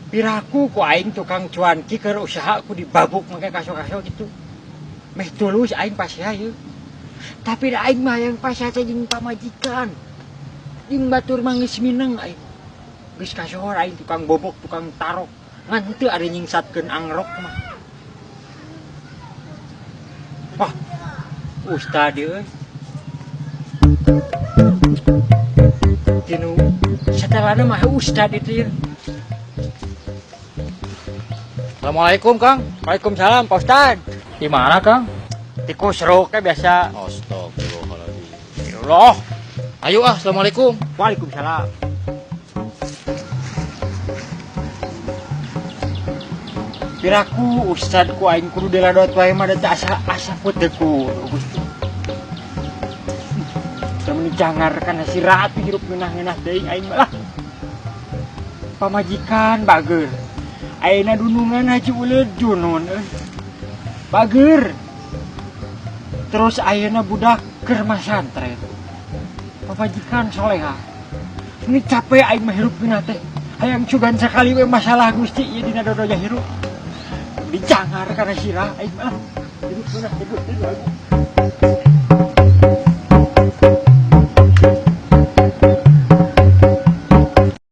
Piraku ku aing tukang cuanki keur usaha ku dibabuk make kaso-kaso gitu. Meh tulus aing pasea ieu. Tapi da aing mah hayang pasea teh jeung pamajikan. Jeung batur mah geus mineng aing. Geus kasohor aing tukang bobok, tukang tarok. Ngan henteu ari nyingsatkeun angrok mah. Wah, ustad ieu euy. Tinu setelana mah ustad itu ya. Assalamualaikum, Kang. Waalaikumsalam, Pak Ustad. Di mana, Kang? Tikus roknya biasa. Astagfirullahaladzim. Allah. Ayo ah, assalamualaikum. Waalaikumsalam. Piraku ustad ku aing kudu diladot wae mah da teu asa asa teu kudu Gusti. Teu jangar kana si Ratu hirup ngeunah-ngeunah teuing aing mah lah. Pamajikan bager. Ayeuna dunungan Haji Uleud junun euy. Bager. Terus ayeuna budak keur masantren. Pamajikan soleha. Ini capek aing mah hirup ngeunah teh. Hayang sugan sakali we masalah Gusti ieu dina dodonya hirup. Dicangar kana sirah aing mah. Hirup ngeunah teh Gusti.